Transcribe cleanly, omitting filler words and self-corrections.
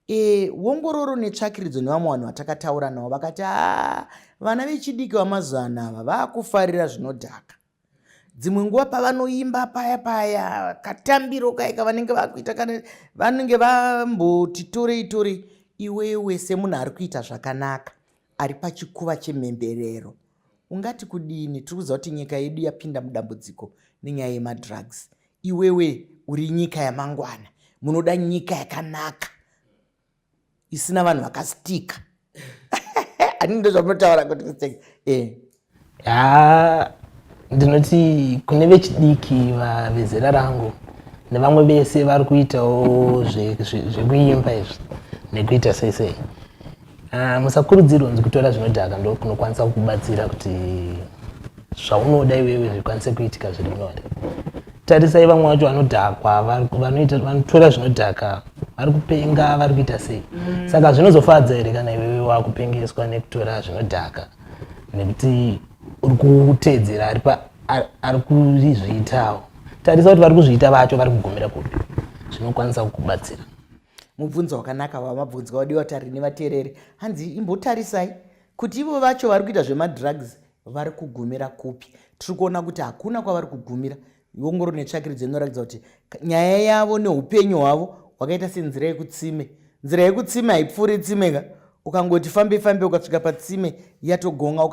Ongororo netsvakiridzo nevamwe vanhu vatakataura navo vakati, haa, vana vechidiki vamazuva ano ava vaakufarira zvinodhaka. Dzimwe nguva pavanoimba paya paya, katambiro kaya kavanenge vakuita, kana vanenge vamboti torei torei. Iwewe semunhu ari kuita zvakanaka, ari pachikuva chemhemberero, ungati kudini? Tiri kuziva kuti nyika yedu yapinda mudambudziko nenyaya yemadrugs. Iwewe uri nyika yamangwana, munoda nyika yakanaka isina vanhu vakastika. Hanini ndo zvamunotaura kuti kustika? Ya, ndinoti kune vechidiki vezera rangu nevamwe vese vari kuitawo zvekuimba izvi nekuita sei sei, musakurudzirwa kunzi kutora zvinodhaka ndo kunokwanisa kukubatsira kuti zvaunoda iwewe zvikwanise kuitika zviri nyore. Tarisai vamwe vacho vanodhakwa, vanotora zvinodhaka, vari kupenga, vari kuita sei. Saka zvinozofadza here kana iwewe wakupengeswa nekutora zvinodhaka, nekuti uri kuteedzera ari kuzviitawo? Tarisa kuti vari kuzviita vacho vari kugumira kupi. Zvinokwanisa kukubatsira. Mubvunzo wakanaka wamabvunzwa, wadiwa tari nevateereri. Hanzi imbotarisai kuti ivo vacho vari kuita zvemadrugs vari kugumira kupi. Tiri kuona kuti hakuna kwavari kugumira. Ongororo netsvakiridzo inoratidza kuti nyaya yavo neupenyu hwavo hwakaita senzira yekutsime. Nzira yekutsime haipfuuri tsime ka. Ukangoti fambe fambe, ukasvika patsime, yatogonga.